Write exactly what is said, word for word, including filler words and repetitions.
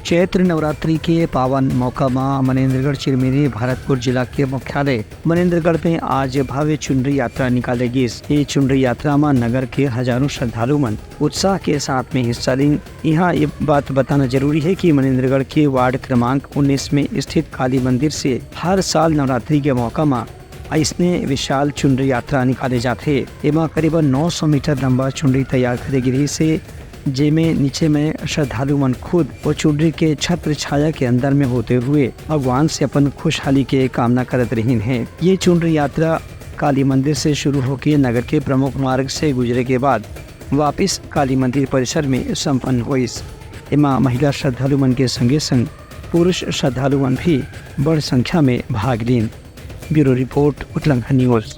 चैत्र नवरात्रि के पावन मौका म मनेन्द्रगढ़ चिरमिरी भरतपुर जिला के मुख्यालय मनेन्द्रगढ़ में आज भव्य चुनरी यात्रा निकाले गिस। ये चुनरी यात्रा म नगर के हजारों श्रद्धालु मन उत्साह के साथ में हिस्सा लीन। यहाँ ये बात बताना जरूरी है कि मनेन्द्रगढ़ के वार्ड क्रमांक उन्नीस में स्थित काली मंदिर से हर साल नवरात्रि के मौका म अइसने विशाल चुनरी यात्रा निकाले जाथे। एमा करीबन नौ सौ मीटर लंबा चुनरी तैयार करे गे रिहिस हे, जेमे नीचे में श्रद्धालु मन खुद वो चुनरी के छत्र छाया के अंदर में होते हुए भगवान से अपन खुशहाली के कामना करत रहिन हे। ये चुनरी यात्रा काली मंदिर से शुरू होके नगर के प्रमुख मार्ग से गुजरे के बाद वापिस काली मंदिर परिसर में संपन्न होइस। एमा महिला श्रद्धालु मन के संगे संग पुरुष श्रद्धालु मन भी बड़ संख्या में भाग लीन। Bureau report, Utlangha news.